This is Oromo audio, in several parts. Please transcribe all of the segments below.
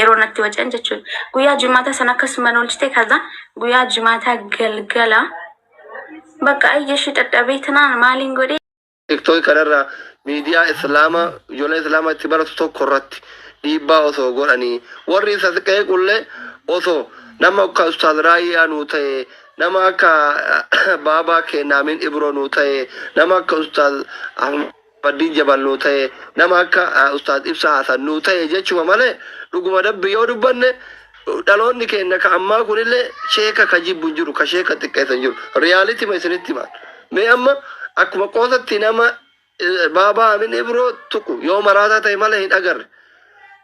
Yeroo natti wacan jechuudha. Guyyaa jimaataa sana akkasuma oolchite kaza guyyaa jimaataa galgala bakka ayyashi dadhabee tanaan maaliin godhee. TikTok kanarraa miidiyaa Islaamaa ijoolleen Islaamaa itti baratu tokko irratti dhiibbaa osoo godhanii, warri isa qeequllee osoo nama akka Ustaaz Raayyaa nuu ta'e, nama akka Baabaa Keenaamin Ibroo nuu ta'e, nama akka Ustaaz Ahmadiin Jabal nuu ta'e, nama akka Ustaaz Ibsaa Hasan nuu ta'e jechuma malee, dhuguma dabbi yoo dubbanne, dhaloonni keenya ka ammaa kunillee sheeka ka jibbu hin jiru, ka sheeka xiqqeessa hin jiru. Reality ma isinitti himaan. Mee amma akkuma qoosatti nama Baabaa Amin Ibroo tuqu yoo maraataa ta'e malee hin agarre.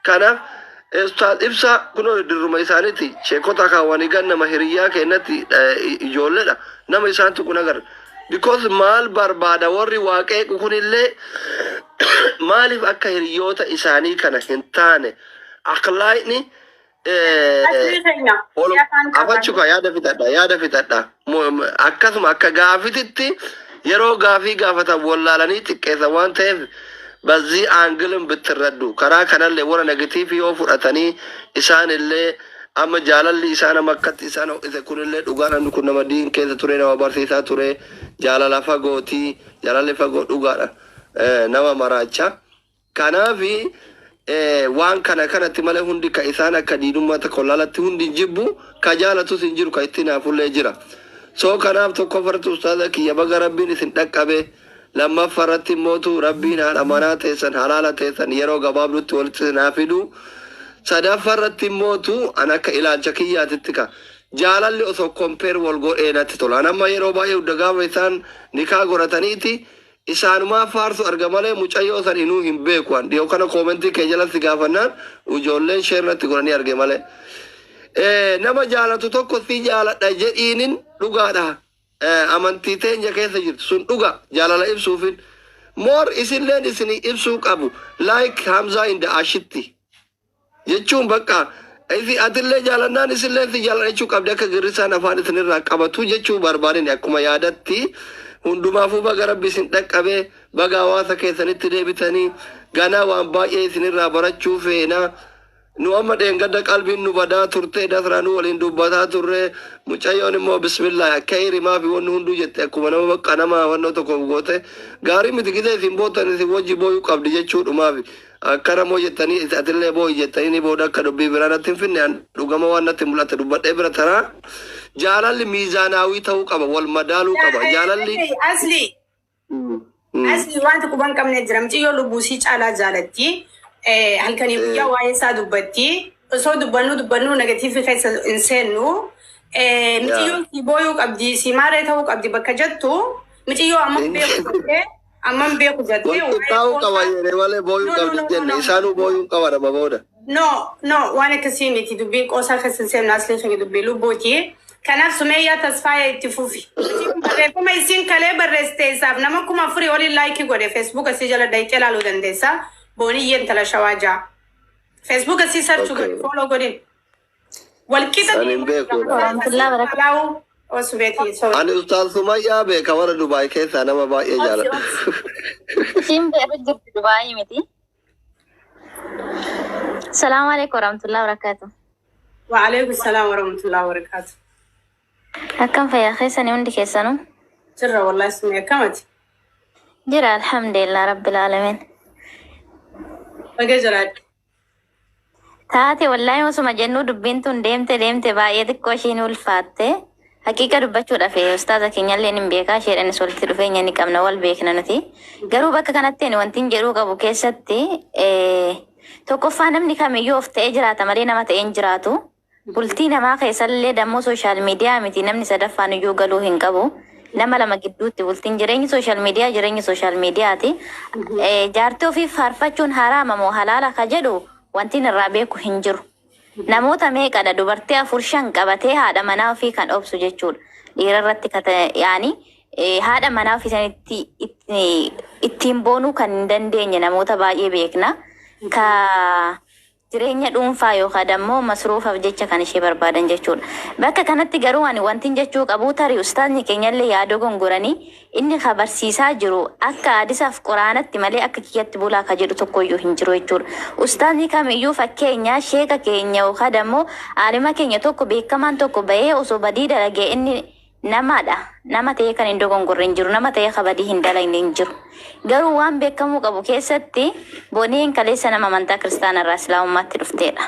Kanaaf Ustaaz Ibsaa kunoo dirruma isaaniiti, sheekota kaawwanii gan nama hiriyyaa keenyatti ijoolleedha, nama isaan tuqu hin agarre. Because maal barbaada, warri waa qeequ kunillee maaliif akka hiriyoota isaanii kana hin taane akhlaaqni Asli keenya ol si afaan qaban. Afachuka, yaada fixadha, yaada fixadha. Akkasuma akka gaafititti yeroo gaafii gaafatan wallaalanii xiqqeessan waan ta'eef, በዚህ angle ን ብትረዱ karaa kanallee warra negative yoo fudhatanii, isaan illee amma jaalalli isaan amma akkatti isaan ho'ise kunillee dhugaa, namni kun nama diin keessa ture, nama barsiisaa ture, jaalala fagootii, jaalalli fagoo dhugaadha nama maraacha. Kanaafi waan kana kanatti malee hundi ka isaan akka diinummaa tokko laalatti hundi hin jibbu, ka jaalatus hin jiru, ka itti naafullee jira. So kanaaf tokkoffarratti, ustaaza kiyya, baga Rabbiin isin dhaqqabe. Lammaffarratti immootu Rabbiin haadha manaa teessan halaala teessan yeroo gabaabdutti walitti isin haa fidu. Sadaffarratti immootu an akka ilaalcha kiyyaatitti ka jaalalli osoo compare wal godhee natti tola. An amma yeroo baay'ee hunda gaafa isaan nikaa godhataniiti isaanumaa faarsu arga malee mucayyoo san inuu hin beeku. An dhiyoo kana comment kee jalatti gaafannaan ijoolleen share natti godhanii arge malee. Nama jaalatu tokko si jaaladha jedhiinin dhugaadha. Amantii teenya keessa jirtu sun dhuga jaalala ibsuufin. More isinleen isinii ibsuu qabu, like Hamzaa in the Ashitti. Jechuun bakka isi atillee jaalannaan isillee si jaaladha jechuu qabdi, akka girrisaan afaan isinirraa qabatu jechuu barbaadin. Akkuma yaadatti hundumaafuu baga Rabbi isin dhaqqabee, baga hawaasa keessanitti deebitanii, ganaa waan baay'ee isinirraa barachuu feena. Nu amma dheengadda qalbiin nu badaa turte, dasraa nu waliin dubbataa turre, mucayyoon immoo bismillah kayri maafi wanni hunduu jette, akkuma nama bakka nama wannoo tokko goote gaarii miti, gisee isin boottan isin wajji booyuu qabdi jechuudhumaafi. Akkana moo jettanii, atillee booyi jettanii ni booda akka dubbii biraa natti hin finne, an dhugama waan natti mul'ate dubbadhee bira taraa. Jaalalli miizaanaawii ta'uu qaba, wal madaaluu qaba jaalalli. Asli, asli wanti quban qabne jira. Mucayyoo lubbuu sii caalaa jaalatti. Halkanii guyyaa waa'ee isaa dubbatti. Osoo dubbannu dubbannu negative keessa hin seennu. Mucayyoon si booyuu qabdi, si maaree ta'uu qabdi bakka jettu. Mucayyoo amma beeku jettee, amma beeku jettee Wal qixxaa'uu qaba jedhee malee booyuu No, no, qabdi no, no, jenne no. isaanuu booyuu qaba nama booda. No, no, waan akkasii miti. Dubbiin qoosaa keessa hin seennu, asli keenya dubbii lubbuuti. Kanaaf Sumeeyyaa Tasfaayee itti fufi. Barreeffama isiin kalee barreessite isaaf nama 4000 oliin like godhe. Facebook asii jala dhayitee ilaaluu dandeessa. Booniyyee intala shawaa ja'a. Facebook asii search godhi, follow godhin. Walqixa Ani hin beeku. Warahmatullahi wabarakatuh. Alaawu osubeeti. Sorry. Ani Ustaaz Sumayyaa beeka, warra Dubaay keessaa nama baay'ee jaaladha. Isiin beeku jirti, Dubaayii miti. Salaamu alaikum warahmatullahi wabarakatuh. Waalaikum salaam warahmatullahi wabarakatuh. Akkam fayyaa keessanii hundi keessanuu? Jirra wallahi, sumee, akkamati? Jira, alhamdulillah rabbil alamin. Baga jiraadhe. Taate wallaahi, osuma jennuu dubbiin tun deemte deemte baay'ee xiqqoo ishiin ulfaatte. Haqiiqa dubbachuudhaaf ustaaza keenyallee hin beekaa, isheedhanis walitti dhufeenya ni qabna, wal beekna nuti. Garuu bakka kanatti ani wanti hin jedhuu qabu keessatti, tokkoffaa, namni kamiyyuu of ta'ee jiraata malee nama ta'ee hin jiraatu. Bultii namaa keessallee dammoo social media miti, namni sadaffaan iyyuu galuu hin qabu. Nama lama gidduutti bultiin jireenyi social media jireenya social mediaati. Jaartii ofii faarfachuun haraama moo halaala ka jedhu wanti irraa beeku hin jiru. Namoota meeqadha dubartii afur shan qabatee haadha manaa ofii kan obsu jechuudha. Dhiira irratti yaani haadha manaa ofii sanitti ittiin boonuu kan hin dandeenye namoota baay'ee beekna. Ka Jireenya dhuunfaa yookaan ammoo masruufaaf jecha kan ishee barbaadan jechuudha. Bakka kanatti garuu ani wantin jechuu qabu, tarii ustaazni keenyallee yaadoo gongoranii inni ka barsiisaa jiru akka hadisaaf quraanatti malee akka kiyyatti bulaa ka jedhu tokkoyyuu hin jiru jechuudha. Ustaazni kamiyyuu, fakkeenya sheeka keenya yookaan ammoo aalima keenya tokko beekamaan tokko bahee osoo badii dalagee, inni namaadha. Nama ta'ee kan hin dogongorre hin jiru. Nama ta'ee ka badii hin dalagne hin jiru. Garuu waan beekamuu qabu keessatti, Boneen kaleessa nama amantaa kiristaanaa irraa islaamummaatti dhufteedha.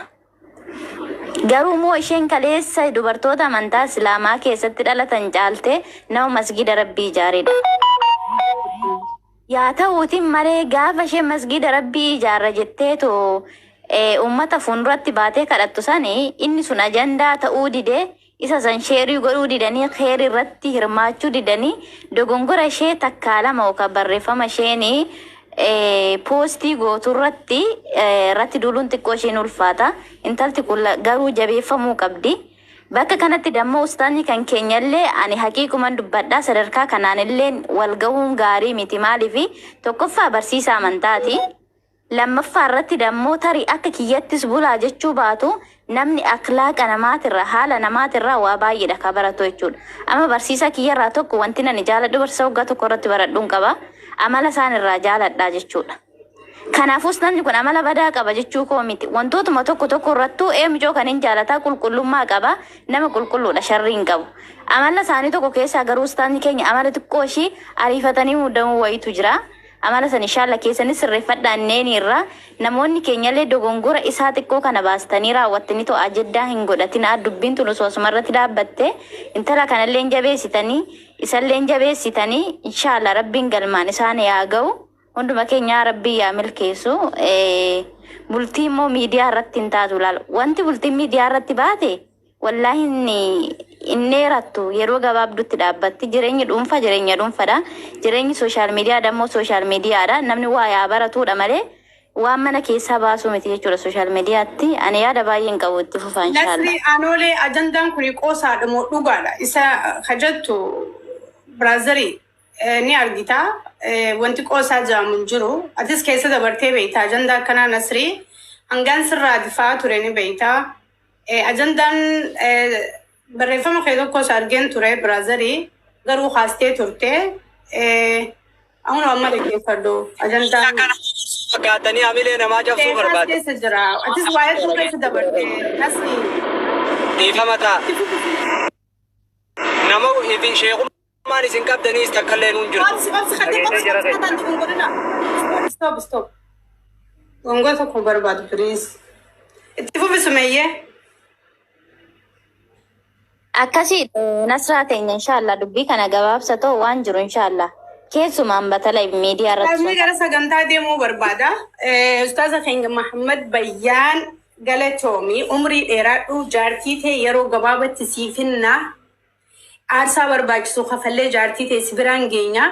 Garuu immoo isheen kaleessa dubartoota amantaa islaamaa keessatti dhalatan caaltee nama masgida rabbii ijaaredha. Yaa ta'uutiin malee, gaafa isheen masgida rabbii ijaarra jetteetu uummata fuulduratti baatee kadhattu sani, inni sun ajandaa ta'uu didee, isa san share godhuu didanii, kheyrii irratti hirmaachuu didanii, dogongora ishee takkaa lama yookaan barreeffama isheen post gootu irratti duuluun xiqqoo isheen ulfaata. Intalti kun garuu jabeeffamuu qabdi. Bakka kanatti dammoo ustaanni kan keenyallee, ani haqiiquman dubbadhaa, sadarkaa kanaan illee wal gahuun gaarii miti. Maaliifi, tokkoffaa barsiisaa amantaati. Lammaffaa irratti dammoo tarii akka kiyyattis bulaa jechuu baatu, namni akhlaaqa namaatirraa, haala namaatirraa waa baay'eedha ka baratu jechuudha. Amma barsiisaa kiyyarraa tokko wanti nani jaaladhu, barsiisaa waggaa tokko irratti baradhuun qaba. Amala isaan irraa jaaladhaa jechuudha. Kanaafus namni kun amala badaa qaba jechuu koo miti. Wantootuma tokko tokko irrattuu eemijoo kan hin jaalataa, qulqullummaa qaba. Nama qulqulluudha, sharrii hin qabu. Amala isaanii tokko keessaa garuu ustaanni keenya amala xiqqoo ishii ariifatanii muudamuu wayitu jira. Amala san inshaalla keessanis sirreeffadhaa. Inneen irraa namoonni keenyallee dogongora isaa xiqqoo kana baastanii raawwattanii too ajeddaa hin godhatin. Dubbiin tun osoo asuma irratti dhaabbatte, intala kanallee hin jabeessitanii, isallee hin jabeessitanii, inshaalla rabbiin galmaan isaan yaa ga'u. Hunduma keenya rabbii yaa milkeessu. Bultii immoo miidiyaa irratti hin taatu laal. Wanti bultiin miidiyaa irratti baate wallaahi hin dheerattu, yeroo gabaabdutti dhaabbatti. Jireenyi dhuunfaa jireenya dhuunfaadha. Jireenyi social media dammoo social mediadha. Namni waa yaa baratuudha malee waan mana keessaa baasuu miti jechuudha social mediatti. Ani yaada baay'ee hin qabu, itti fufaa inshaalla. Nasri Aanoolee, ajandaan kun qoosaadha moo dhugaadha? Isa kajattu brother ni argita. Wanti qoosaa jedhamu hin jiru. Atis keessa dabartee beekta. Ajandaa akkanaa, Nasrii, hangaan sirraa difaa ture ni beekta. Ajandaan barreeffama kee tokkos argeen ture, brother, garuu kaastee turte. Amma amma dhaggeeffadhu. Ajandaan Akkana fakkaatanii hamilee namaa cabsuu Keessaas barbaadu. keessa jira. Atis waa'ee sun keessa dabarte. Nasrii. Dhiifama ta'a. Nama ifi sheekummaan isin qabdaniis takka illee nuun jirtu. Obsi, obsi, kadde, obsi, obsi, kataan dogongorina. Stop, stop. Dogongora tokko barbaadu, please. Itti fufi, Sumeyyee. Akkasii Nasraa teenya, inshaalla dubbii kana gabaabsa ta'u waan jiru inshaalla. Keessumaan batala miidiyaa irratti Ustaazni gara sagantaa deemuu barbaada. Ustaaza keenya Mahammad Bayyaan, galatoomi, umrii dheeraadhu. Jaartii ta'e yeroo gabaabatti siif hinnaa. Aarsaa barbaachisu kafallee jaartii ta'e si biraan geenya.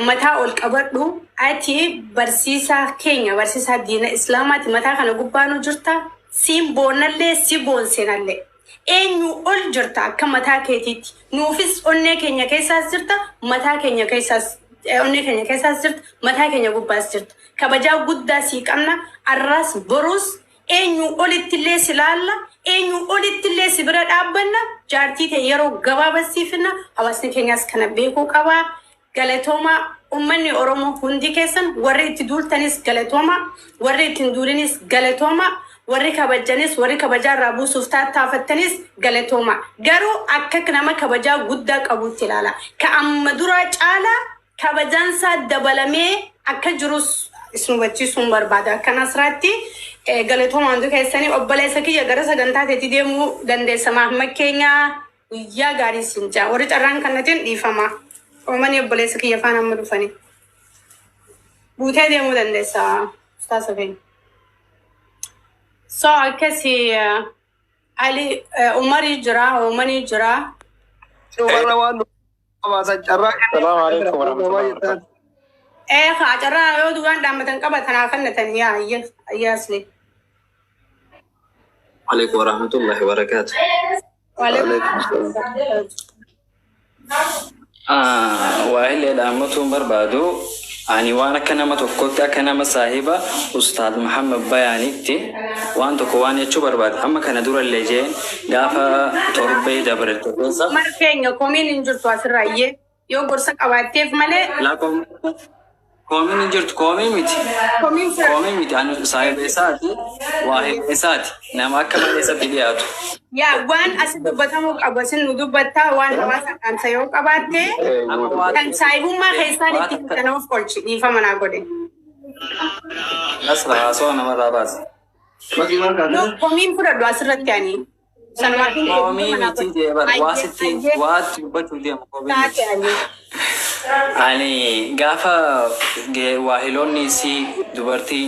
Mataa ol qabadhu. Ati barsiisaa keenya, barsiisaa diina islaamaati. Mataa kana gubbaa nu jirta. Siin boonnallee, si boonsinallee. Eenyu ol jirta akka mataa keetiitti. Nuufis onnee keenya keessaas jirta, mataa keenya keessaas, onnee keenya keessaas jirta, mataa keenya gubbaas jirta. Kabajaa guddaa sii qabna. Arraas boruus eenyu olittillee si laalla, eenyu olittillee si bira dhaabbanna. Jaartii ta'e yeroo gabaabaa siif hinna. Hawaasni keenyaas kana beekuu qabaa. Galatooma, uummanni Oromoo hundi keessan, warri itti duultanis galatooma, warri itti hin duulinis galatooma, warri kabajanis, warri kabajaa irraa buusuuf tattaafattanis galatooma. Garuu akka nama kabajaa guddaa qabutti ilaala. Ka amma duraa caalaa kabajaansaa dabalamee akka jirus isin hubachiisuun barbaada. Akka Nasraatti galatooma hundi keessanii. Obboleessa kiyya, gara sagantaa teetti deemuu dandeessa. Mahamma keenya, guyyaa gaarii siin jaa. Warri carraan kannatiin dhiifama. Oomanii obboleessa kiyya faana amma dhufanii. Buutee deemuu dandeessa, ustaasa keenya. So akkasii Ali Umarii jira, Oomanii jira. Warra waan nu qabaatan carraa السلام عليكم ورحمة الله وبركاته. Haa, carraa yoo duraan dhaammatan qabatan haa kannatan, yaa ayya asli. عليكم ورحمة الله وبركاته. Waalaikum salaam. Waa'ee dhaammatuun barbaadu. Ani waan akka nama tokkotti akka nama saahiba Ustaad Muhammad Bayaanitti waan tokko waan jechuu barbaade. Amma kana durallee jeen gaafa torbee dabre keessa Mar keenya komiin hin jirtu asirraa iyyee yoo gorsa qabaatteef malee laa koomiin hin jirtu koomii miti. komiin fira. Koomii miti ani saahiba isaati waahila isaati nama akka malee isatti dhiyaatu. Yaa waan asi dubbatamuu qabu asin nu dubbattaa waan hawaasa dhaamsa yoo qabaatte Amma waan kan saahibummaa keessaan waan itti akka kana of qolchi dhiifama naa godhe. Nasra haasawaa namarraa baase. No, komiin fudhadhu asirratti ani. Sanumaafin Koomii dhiifama naa miti godhe. jee bar waa Ayyee sitti ayyee waatti dubbachuu deemu koomii taate miti. ani. Ani gaafa waahiloonni isii dubartii